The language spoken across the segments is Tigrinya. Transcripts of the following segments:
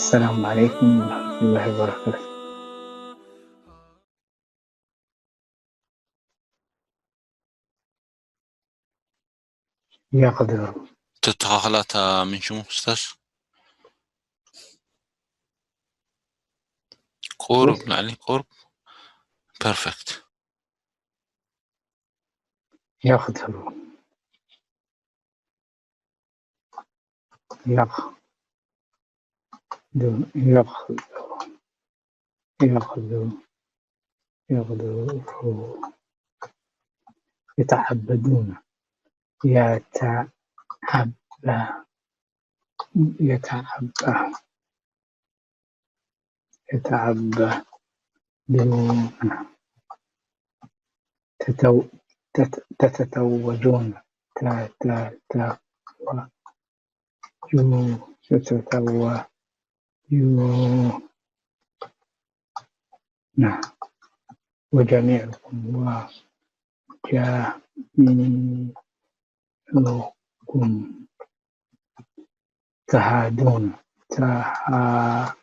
السلام عليكم ورحمة الله وبركاته. يقدر. ተተኻኽላታ ምን ሽሙ ኡስታዝ? ቁሩብ ንዓሊ ቁሩብ ፐርፌክት። يقدر. يق يق يقدر. يقدر. يتعبدون. يتعبى. يتعبى. يتعبدون. تتو... تت... تتتوجون. ت... ت... ت... و... جو... تتتو... جو... نعم. وجميعكم. وجميعكم. تهادون. تهادون.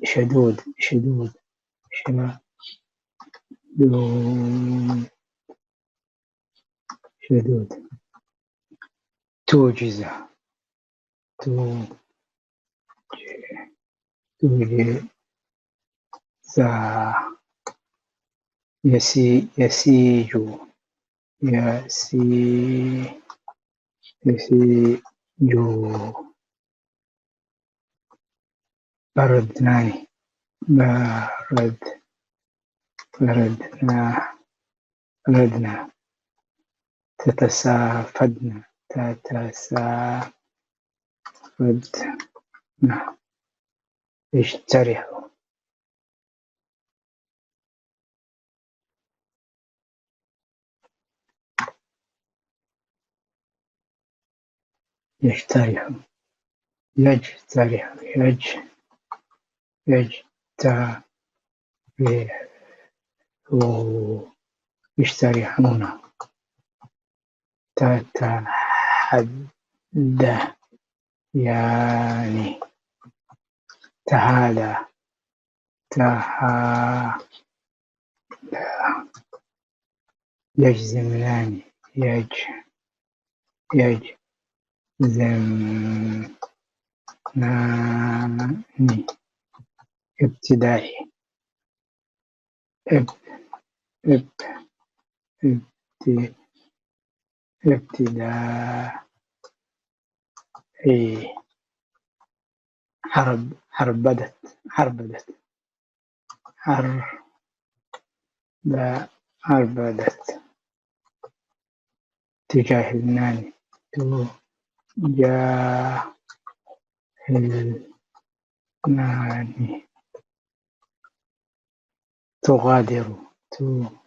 شدود. شدود. شدود. توجز. توجز. يسيج. يسيج. بردناني. برد. بردنا. بردنا. تتسافدن. تتسافدن. اجترحوا. يجترح. يجترح. يج يجترح. يجترحون. تتحدث. يعني تهادى. تهادى. يجزمنان. يج يجزمنان. ابتدائي. اب اب ابت ابتدائي. عرب عربدت عربدت عر عربدت. تجاهلنان. تجاهلنان. تغادر. تغادر.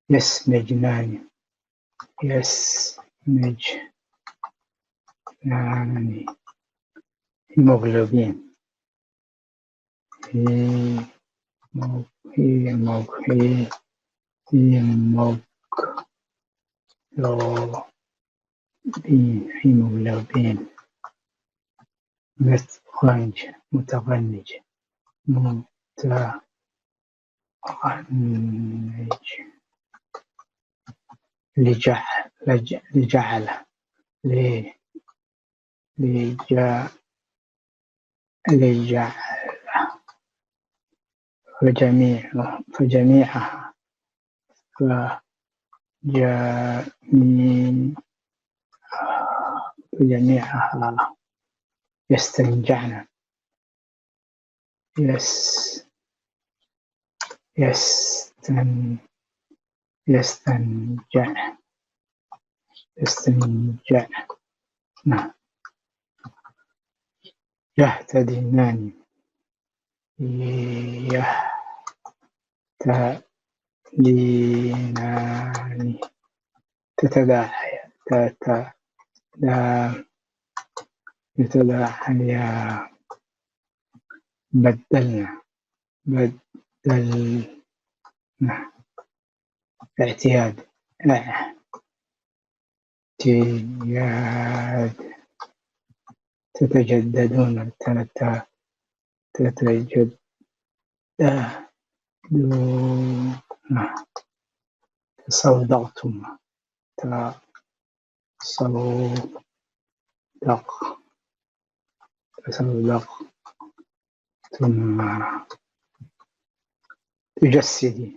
يسمجنان. يسمجنان. هيموغلوبين. هيموغ هيموغ هيموغلوبين. هيموغلوبين. متغنج متغنج متغنج. لجعل لجعل لجعل. لجعل. فجميع فجميعها. فجميع فجميعها. يستنجعن. يس يستن يستنجع. يستنجع. نعم. يهتدينان. يهتدينان. تتداعي. تتدا يتداعيا. بدلنا. بدل اعتياد. اعتياد. تتجددون. تت-، تتجددون. تصدقتم. تصدق. تصدقتم. تجسدي.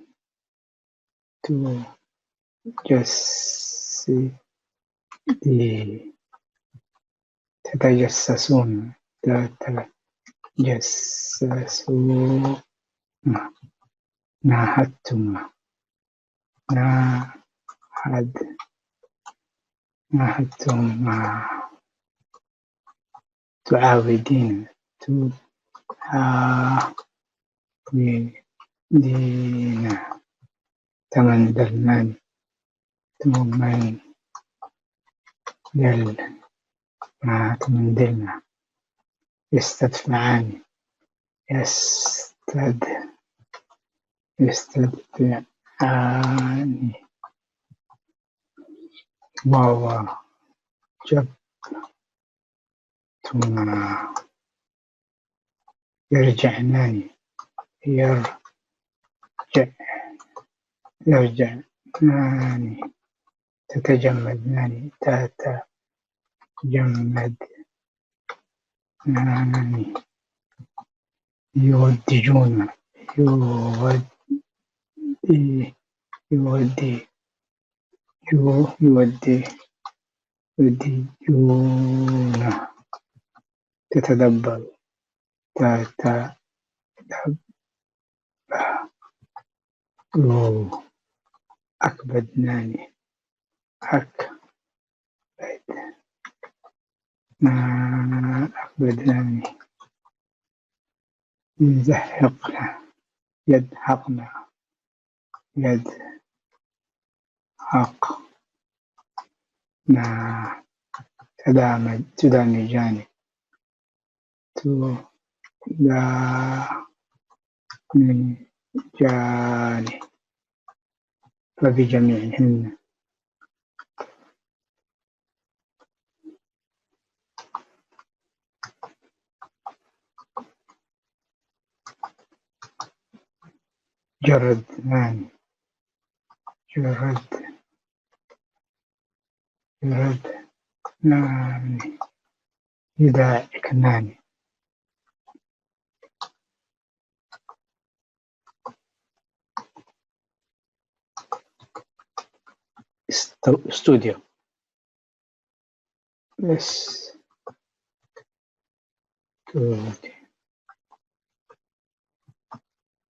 تجسدي. تتجسسون. تتجسسون. ناهدتم. ناهد. ناهدتم. تعاودين. تعاودين. تمندلنان. تمندلنا. تمندلنا. يستدفعان. يستد-، يستدفعان. واوا. جب. ثم يرجعنان. يرجع. يرجعنان. تتجمدنان. تتجمدنان. يودجون. يودي. يودي. يو-، يودي. يودجون. تتدبر. تتدبر. أكبدنان. أكبد. ما أكبدنان. يزحقنا. يدحقنا. يدحقنا. تدامج-، تدامجان. تدامجان. فبجميعهن. جردنان. جرد. جردنان. يداعكنان. استو-، استوديو. بس.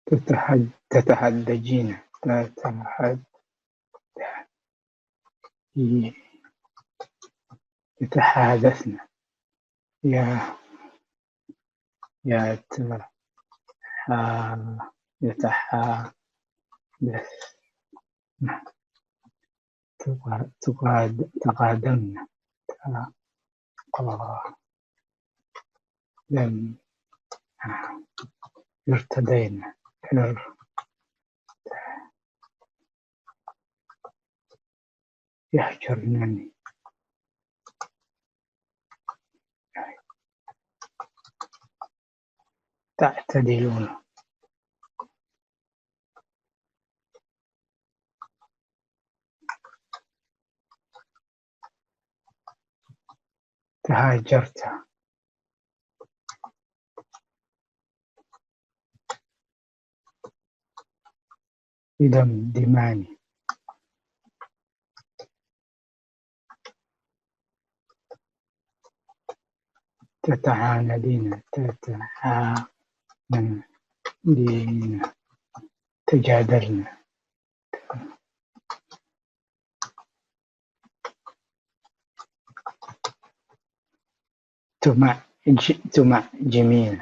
تتحد-، تتحدجين. تتحد-، يتحادثن. يا، يتح-، يتحادثن. تقا-، تقاد-، تقادمن. تقا-، لم. ارتدين. ار-، يحجرنني. تعتدلون. تهاجرت. يدمدمان. تتعاندين. تتعاندين. تجادلن. تمعج-، تمعجمين.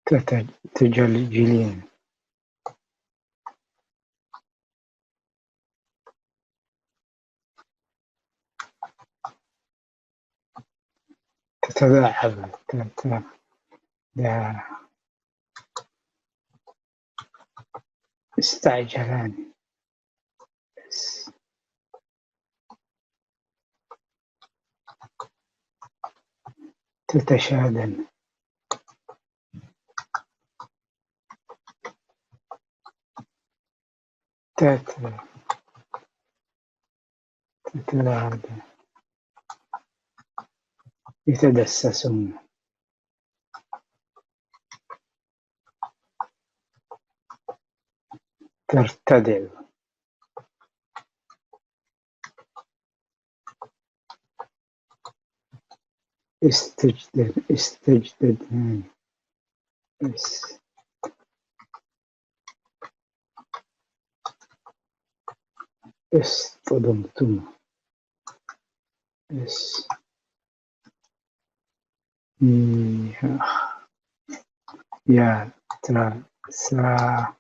تت-، تجلجلين. تتلاعب، تت-، لا. استعجلان. تتشادن. تت-، تتلاعب. يتدسسون. ترتدع. استجدد، استجدد. اس-، اصطدمتم. اس-، يا، يا ترى سا-،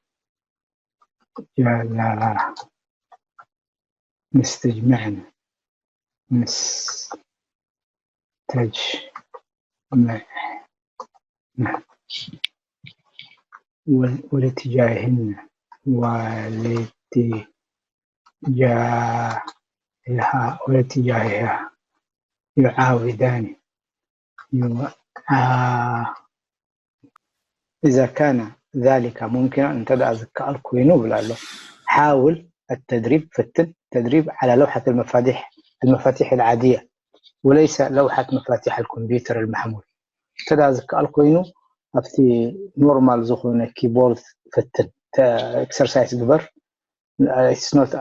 يا لا لا. مستجمعن. مستجمع. ول-، ولاتجاههن. ولاتجاهها. ولاتجاهها. يعاودان. يعا-، إذا كان ذلك ممكنا، እንተ ደኣ ዝከኣል ኮይኑ ብላ ኣሎ። حاول التدريب፣ ፈትን፣ تدريب على لوحة المفاتيح، المفاتيح العادية وليس لوحة مفاتيح الكمبيوتر المحمول። እንተ ደኣ ዝከኣል ኮይኑ ኣብቲ ኖርማል ዝኾነ ኪቦርድ ፈትን፣ ተ-፣ ኤክሰርሳይስ ግበር። It's not፣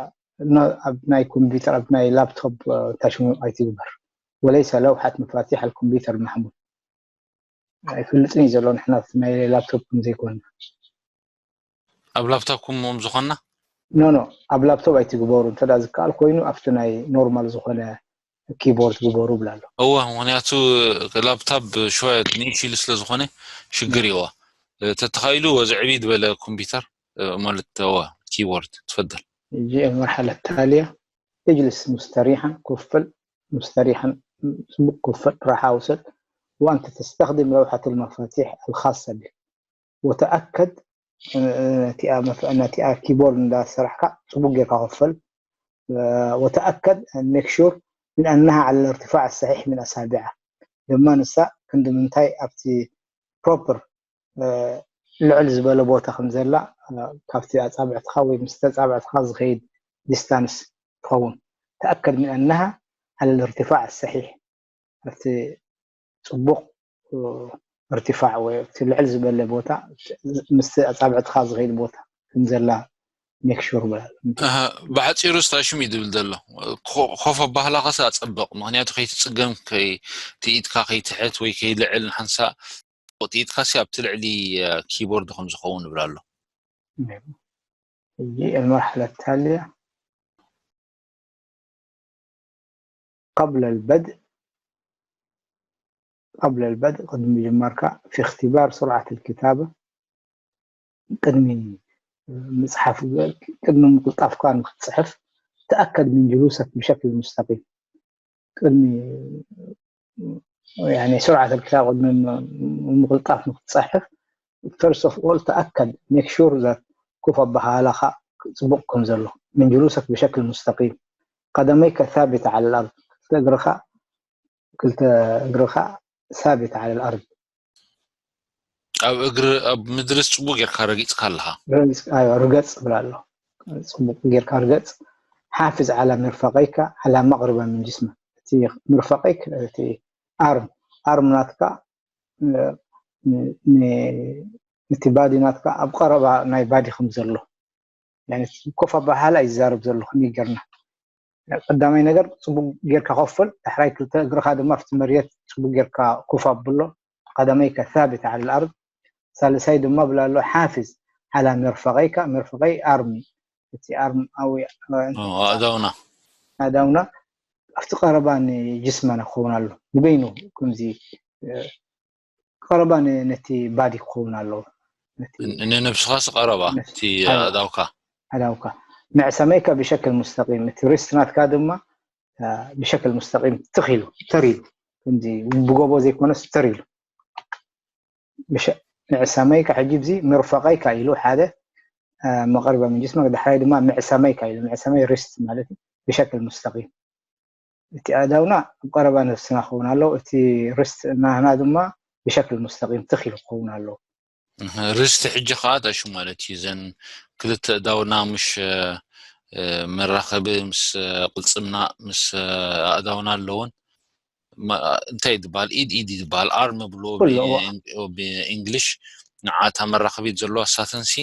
no፣ ኣብ ናይ ኮምፒውተር፣ ኣብ ናይ ላፕቶፕ፣ እ፣ ታሽሙ ኣይትግበር። وليس لوحة مفاتيح الكمبيوتر المحمول። ኣይፈልጥን እዩ ዘሎ፣ ንሕና ናይ ላፕቶፕ ከም ዘይኮንና። ኣብ ላፕቶፕኩም እዮም ዝኾንና? ኖ፣ ኖ፣ ኣብ ላፕቶፕ ኣይትግበሩ። እንተ ደኣ ዝከኣል ኮይኑ ኣብቲ ናይ ኖርማል ዝኾነ ኪቦርድ ግበሩ ብላ ኣሎ። እወ፣ ምኽንያቱ ላፕታፕ ሽወ ንእሽ ኢሉ ስለ ዝኾነ ሽግር እየዋ። ተተኻኢሉ ወዚ ዕብይ ዝበለ ኮምፒውተር፣ እ፣ ማለት እወ፣ ኪቦርድ ትፈደል። يجي المرحلة التالية، اجلس مستريحا، ኮፍ በል፣ مستريحا، ጽቡቕ ኮፍ በል፣ ራሓ ውሰድ። وأنت تستخدم لوحة المفاتيح الخاصة بك وتأكد، እ፣ ነቲኣ መፍ-፣ ነቲኣ ኪቦርድ እንዳሰራሕካ ጽቡቕ ጌርካ ኮፍ በል። እ፣ وتأكد، make sure من أنها على الارتفاع الصحيح من أصابعها። ድማ ንሳ ክንዲ ምንታይ ኣብቲ ፕሮፐር፣ እ፣ ልዕል ዝበለ ቦታ ከም ዘላ፣ እ፣ ካብቲ ኣጻብዕትኻ ወይ ምስቲ ኣጻብዕትኻ ዝኸይድ ዲስታንስ ትኸውን። تأكد من أنها على الارتفاع الصحيح። ኣብቲ ጽቡቕ፣ እ፣ ارتفاع ወይ ኣብቲ ልዕል ዝበለ ቦታ ምስቲ ኣጻብዕትኻ ዝኸይድ ቦታ ከም ዘላ make sure ብላ። ኣሃ፣ ብሓጺሩ ስታሽም እዩ ዝብል ዘሎ። ኮ-፣ ኮፍ ኣባህላኻስ ኣጸብቕ፣ ምኽንያቱ ከይትጽገም፣ ከይ-፣ እቲ ኢድካ ከይትሕት ወይ ከይልዕል ንሓንሳእ፣ እቲ ኢድካሲ ኣብቲ ልዕሊ፣ እ፣ ኪቦርድ ከም ዝኸውን ይብል ኣሎ። ሕጂ المرحلة التالية قبل البدء، قبل البدء ቅድሚ ምጅማርካ في اختبار سرعة الكتابة ቅድሚ ምጽሓፍ፣ ቅድሚ ምቅልጣፍካ ንክትጽሕፍ تأكد من جلوسك بشكل مستقيم። ቅድሚ፣ يعني سرعة الكتابة ቅድሚ ም-፣ ምቅልጣፍ ንክትጽሕፍ first of all تأكد، make sure that ኮፍ ኣበሃህላኻ ጽቡቕ ከም ዘሎ من جلوسك بشكل مستقيم قدميك ثابتة على الأرض ክልተ እግርኻ ክልተ እግርኻ ثابت على الأرض። ኣብ እግሪ ኣብ ምድርስ ጽቡቕ ጌርካ ረጊጽካ ኣለኻ። ረጊጽ-፣ ኣዮ፣ ርገጽ ብላ ኣሎ። ጽቡቕ ጌርካ ርገጽ። حافظ على مرفقيك على مقربة من جسمك። እቲ مرفقيك፣ እቲ ኣርም፣ ኣርም ናትካ፣ እ፣ ን-፣ ን-፣ ነቲ ባዲ ናትካ ኣብ ቀረባ ናይ ባዲ ከም ዘሎ። ያኒ ኮፍ ኣበሃህላ እዩ ዝዛረብ ዘሎ ከመይ ጌርና። ቀዳማይ ነገር ጽቡቕ ጌርካ ኮፍ በል፣ ዳሕራይ ክልተ እግርኻ ድማ ኣብቲ መሬት ጽቡቕ ጌርካ ኮፍ ኣብሎ። قدميك ثابتة على الأرض። ሳልሳይ ድማ ብላ ኣሎ حافظ على مرفقيك، مرفقي ኣርም፣ እቲ ኣርም ኣዊ-፣ ኦ፣ ኣእዳውና። ኣእዳውና ኣብቲ ቀረባ ንጅስመና ክኸውን ኣሎ። ንበይኑ ከምዚ፣ እ፣ ቀረባ ን-፣ ነቲ ባዲ ክኸውን ኣለዎ። ነቲ ን-፣ ንነብስኻስ ቀረባ ነፍስ-፣ እቲ ኣዎ። ኣእዳውካ። ኣእዳውካ። معصميك بشكل مستقيم። እቲ ሪስት ናትካ ድማ፣ እ፣ ብሸክል ሙስተቂም ትኽ ኢሉ፣ ተር ኢሉ። ከምዚ ብጎቦ ዘይኮነስ ተር ኢሉ። ምሽ-፣ ምዕሰመይካ ሕጂ እዚ ምርፈቀይካ ኢሉ ሓደ፣ አ፣ መቐርበ ምንጅስመ፣ ዳሕራይ ድማ ምዕሰመይካ ኢሉ። ምዕሰመይ ሪስት ማለት እዩ፣ ብሸክል ሙስተቂም። እቲ ኣእዳውና ኣብ ቀረባ ነፍስና ክኸውን ኣለዎ፣ እቲ ሪስት ናህና ድማ ብሸክል ሙስተቂም ትኽ ኢሉ ክኸውን ኣለዎ። እህ፣ ሪስት ሕጂ ከዓ ዳሹ ማለት እዩ። እዘን ክልተ ኣእዳውና ምሽ፣ እ፣ መራኸቢ ምስ፣ እ፣ ቅልጽምና ምስ፣ እ፣ ኣእዳውና ኣለውን። ማ-፣ እንታይ ይበሃል? ኢድ ኢድ ይበሃል። ኣርም ብሎ ኩሉ፣ እዋ። ብእንግሊሽ። ንዓታ መራኸቢት ዘለዋ ሳተንሲ፣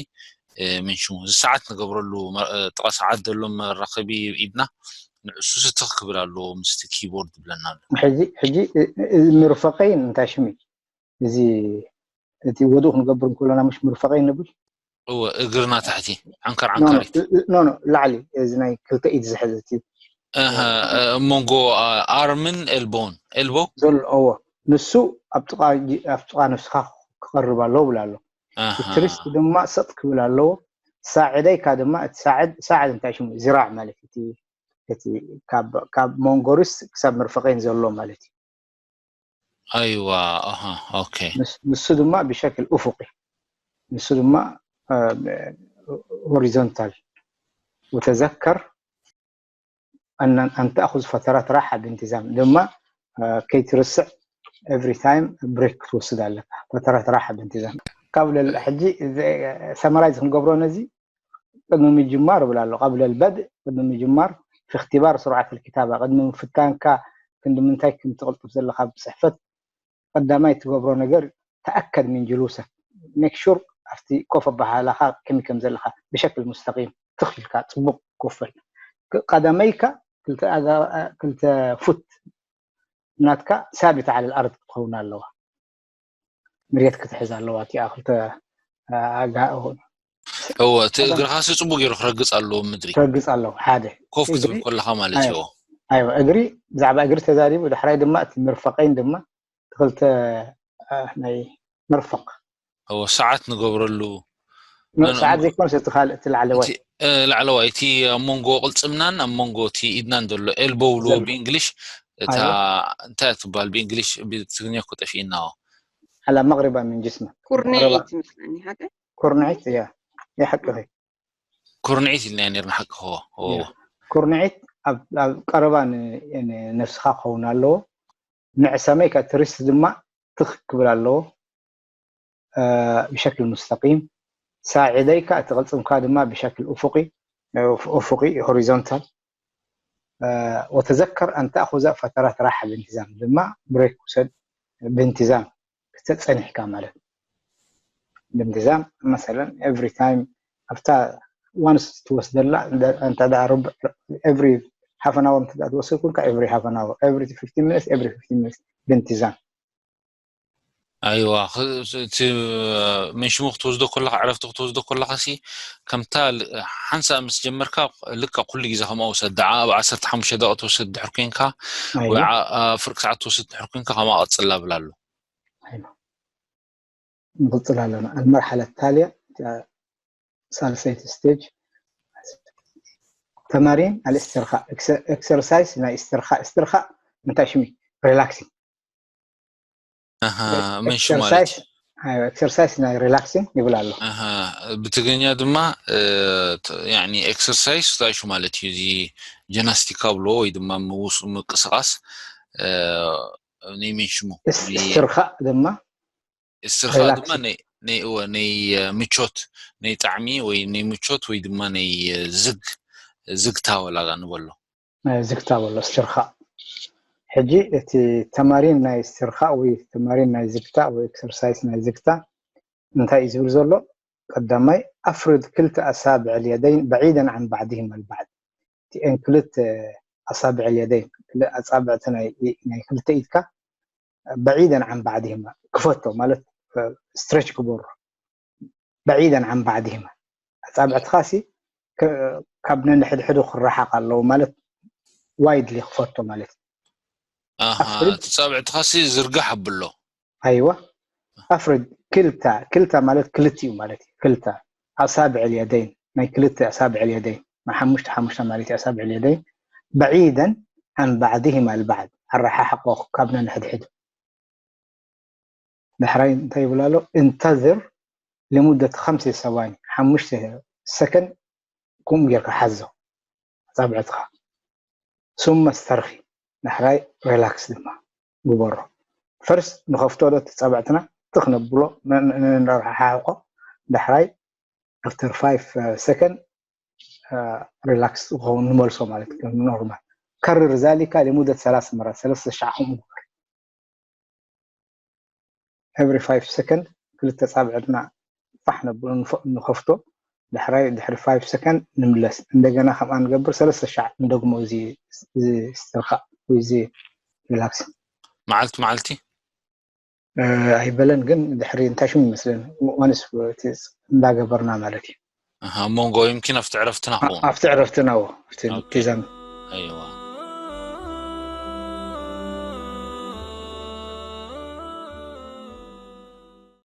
እ፣ ምን ሽሙ። እዚ ሰዓት ንገብረሉ፣ መ-፣ እ፣ ጥቓ ሰዓት ዘሎ መራኸቢ ኢድና ንዕሱ ስትኽ ክብል ኣለዎ ምስቲ ኪቦርድ ይብለና ኣሎ። ሕጂ፣ ሕጂ፣ እ-፣ እ-፣ ምርፈቀይን እንታይ ሽሙ እዩ? እዚ፣ እቲ ወዱእ ክንገብር እንከለና ምሽ ምርፈቀይን ንብል? እወ፣ እግርና ታሕቲ፣ ዓንካር ኖ፣ ኖ፣ ዓንካሪት። ኖ፣ ኖ፣ ላዕሊ፣ እዚ ናይ ክልተ ኢድ ዝሕዝ እቲ። ኣሃ፣ እ፣ መንጎ፣ ኣ-፣ ኣርምን ኤልቦን። ኤልቦ? ዘሎ፣ እወ። ንሱ ኣብ ጥቓ ጅ-፣ ኣብ ጥቓ ነፍስኻ ክቐርብ ኣለዎ ብላ ኣሎ። ኣሃ። እቲ ሪስት ድማ ሰጥ ክብል ኣለዎ። ሳዕደይካ ድማ፣ እቲ ሳዕድ፣ ሳዕድ እንታይ ሽሙ? ዝራዕ ማለት እዩ። እቲ፣ እቲ ካብ፣ ካብ መንጎ ሪስት ክሳብ ምርፈቀይን ዘሎ ማለት እዩ። ኣይዋ፣ ኣሃ፣ ኦኬ። ንስ-፣ ንሱ ድማ ብሸክል ኡፉቂ፣ ንሱ ድማ፣ እ፣ ሆሪዞንታል። ወተዘከር ኣን፣ ኣን ተኣኹዝ ፈተራት ራሓ ብንቲዛም ድማ፣ እ፣ ከይትርስዕ ኤቭሪ ታይም ብሬክ ክትወስድ ኣለካ። ፈተራት ራሓ ብንቲዛም። ካብ ለል-፣ ሕጂ እዚ፣ እ፣ ሰመራይዝ ክንገብሮ ነዚ ቅድሚ ምጅማር እብል ኣሎ። ቀብለ ልበድእ፣ ቅድሚ ምጅማር፣ ፊ እክትባር ስርዓት ልኪታባ፣ ቅድሚ ምፍታንካ ክንዲ ምንታይ ከም ትቕልጥፍ ዘለኻ ብጽሕፈት ቀዳማይ ትገብሮ ነገር ተኣከድ ሚን ጅሉሰክ። ሜክ ሹር ኣብቲ ኮፍ ኣበሃህላኻ ከመይ ከም ዘለኻ ብሸክል ሙስተቂም ትኽ ኢልካ ጽቡቕ ኮፍ በል። ክ-፣ ቀዳመይካ ክልተ ኣጋ-፣ ክልተ ፉት ናትካ ሳቢት ዓለ ልኣርድ ክትኸውን ኣለዋ። መሬት ክትሕዝ ኣለዋ። እቲኣ ክልተ ኣጋ-፣ እወ፣ እቲ እግርኻሲ ጽቡቅ ገይሩ ክረግጽ ኣለዎ ምድሪ። ክረግጽ ኣለዎ፣ ሓደ። ኮፍ ክትብል እግሪ፣ ከለኻ ማለት እዩ። ኣይዋ፣ እግሪ፣ ብዛዕባ እግሪ ተዛሪቡ፣ ዳሕራይ ድማ እቲ ምርፈቀይን ድማ ክልተ፣ አ፣ ናይ ምርፈቅ። እወ፣ ሰዓት ንገብረሉ። ኖ፣ ኖ፣ ሰዓት ኖ። ዘይኮነስ እቲ ካልእ፣ እቲ ላዕለዋይ። እቲ፣ እ፣ ላዕለዋይ፣ እቲ ኣብ መንጎ ቅልጽምናን ኣብ መንጎ እቲ ኢድናን ዘሎ ኤልቦው ብልዎ ዘሎ። ብእንግሊሽ፣ እታ ኣይዋ። እንታይ ትበሃል ብእንግሊሽ፣ ብትግርኛ እኮ ጠፊእና። ዓላ መቕሪባ ምን ጅስማ። ኩርንዒት መቕሪባ። ይመስለኒ፣ ሓቀ? ኩርንዒት፣ እያ። ይሓቅኺ። ኩርንዒት ኢልና ነርና፣ ሓቂ፣ እወ፣ እወ፣ እያ። እወ። ኩርንዒት ኣብ፣ ኣብ ቀረባ ን-፣ ንነፍስኻ ክኸውን ኣለዎ። መዕሰመይ ከትሪስት ድማ ትኽ ክብል ኣለዎ። እ፣ ብሸክል ሙስተቂም። ሳዒደይካ፣ እቲ ቅልጽምካ ድማ ብሸክል ኡፉቂ፣ እ፣ ኡፍ-፣ ኡፉቂ፣ ሆሪዞንታል። እ፣ ወተዘከር ኣን ተእኹዘ ፈተራት ራሓ ብእንትዛም፣ ድማ ብሬክ ውሰድ ብእንትዛም፣ ክተ-፣ ጸኒሕካ ማለት። ብእንትዛም፣ መሰለን፣ ኤቭሪ ታይም፣ ኣብታ ዋንስ ትወስደላ፣ እንደ-፣ እንተ ደኣ ሩብዕ፣ ኤቭሪ ሃፍ ኣን ኣወር እንተ ደኣ ትወስድ ኩንካ፣ ኤቭሪ ሃፍ ኣን ኣወር፣ ኤቭሪ ፊፍቲን ሚኒትስ፣ ኤቭሪ ፊፍቲን ሚኒትስ፣ ብእንትዛም። ኣይዋ፣ ኽ-፣ እቲ መንሽሙ ክትወስዶ ከለኻ፣ ዕረፍቲ ክትወስዶ ከለኻሲ፣ ከምታ ል-፣ ሓንሳእ ምስ ጀመርካ፣ ልክዕ ኩሉ ግዜ ከምኣ ውሰድ። ደኣ ኣብ ዓሰርተ ሓሙሽተ ደቂቕ ትወስድ ድሕር ኮይንካ፣ ኣይዋ። ወይ ዓ-፣ ኣብ ፍርቂ ሰዓት ትወስድ ድሕር ኮይንካ፣ ከምኣ ቀጽላ ብላ ኣሎ። ኣይዋ። ንቕጽል ኣለና። المرحلة التالية፣ እታ ሳልሰይቲ ስቴጅ፣ ተማሪን ኣልእስትርኻእ፣ ኤክሰ-፣ ኤክሰርሳይስ ናይ እስትርኻእ። እስትርኻእ እንታይ ሽሙ? ሪላክሲንግ። ኣሃ፣ ኤክስ-፣ መንሽሙ ማለት ኤክሰርሳይስ፣ እዩ። ኣይዋ፣ ኤክሰርሳይስ ናይ ሪላክሲንግ ይብል ኣሎ። ኣሃ፣ ብትግርኛ ድማ፣ እ፣ ት-፣ ያኒ ኤክሰርሳይስ እንታይ ሽሙ ማለት እዩ? እዚ ጂምናስቲካ ብሎ ወይ ድማ ምውስ-፣ ምንቅስቃስ፣ እ፣ ናይ መንሽሙ። እስ-፣ እዚ እስትርኻእ ድማ እስትርኻእ ድማ ሪላክሲንግ። ናይ፣ ናይ፣ እወ፣ ናይ፣ እ፣ ምቾት፣ ናይ ጣዕሚ ወይ ናይ ምቾት ወይ ድማ ናይ፣ እ፣ ዝግ፣ ዝግታ ወላ ንበሎ። እ፣ ዝግታ በሎ፣ እስትርኻእ። ሕጂ እቲ ተማሪን ናይ እስትርኻእ ወይ ተማሪን ናይ ዝግታ ወይ ኤክሰርሳይስ ናይ ዝግታ እንታይ እዩ ዝብል ዘሎ? ቀዳማይ፣ ኣፍርድ ክልተ ኣሳብዕ ልየደይን በዒደን ዓን ባዕድሂም ኣልባዕድ። እቲአን ክልተ ኣሳብዕ ልየደይን፣ ክል-፣ ኣጻብዕቲ ናይ፣ ናይ ክልተ ኢድካ በዒደን ዓን ባዕድሂማ፣ ክፈቶ ማለት፣ እ፣ ስትሬች ግበሮ። በዒደን ዓን ባዕድሂማ። ኣጻብዕትኻሲ ከ-፣ ካብ ነንሕድሕዱ ክረሓቕ ኣለዎ ማለት ዋይድሊ ክፈቶ ማለት። ኣሃ፣ ኣፍርድ። እቲ ጻብዕትኻሲ ዝርጋሕ ኣብሎ። ኣይዋ። ኣፍርድ ክልተ፣ ክልተ ማለት ክልቲኡ ማለት እዩ። ክልተ ኣሳብዕ ልየደይን፣ ናይ ክልተ ኣሳብዕ ልየደይን፣ ናይ ሓሙሽተ፣ ሓሙሽተ ማለት እዩ ኣሳብዕ ልየደይን። በዒደን ዓን ባዕድሂማ ኣልባዕድ። ኣረሓሕቆ ካብ ነንሕድሕድ። ዳሕራይ እንታይ ይብል ኣሎ? انتظر لمدة خمس ثواني፣ ሓሙሽተ ሰከንድ ከምኡ ጌርካ ሓዞ ኣጻብዕትኻ። ثم استرخي፣ ዳሕራይ ሪላክስ ድማ ግበሮ። ፈርስት ንኸፍቶ ዶ ተጻብዕትና ትኽ ነብሎ፣ ነረሓሓቆ፣ ዳሕራይ after five ሰከንድ ሪላክስ ንመልሶ ማለት ከም ኖርማል። ከርር ዛሊካ لمدة ثلاث مرات፣ ሰለስተ ሻዕ ከምኡ ግበር። every five ሰከንድ ክልተ ጻብዕትና ፋሕ ነብሎ ንኸፍቶ፣ ዳሕራይ ድሕሪ ፋይቭ ሰከንድ ንምለስ፣ እንደገና ከምኣ ንገብር፣ ሰለስተ ሻዕ ንደግሞ። እዚ እዚ ስትርካ ወይ እዚ ሪላክስ መዓልቲ መዓልቲ ኣይበለን፣ ግን ድሕሪ እንታይ ሽም ይመስለኒ ዋንስ እንዳገበርና ማለት እዩ። ኣብ መንጎ ይምኪን ኣብቲ ዕረፍትና ክኸውን ኣብቲ ዕረፍትና ዎ ቲዛን ኣይዋ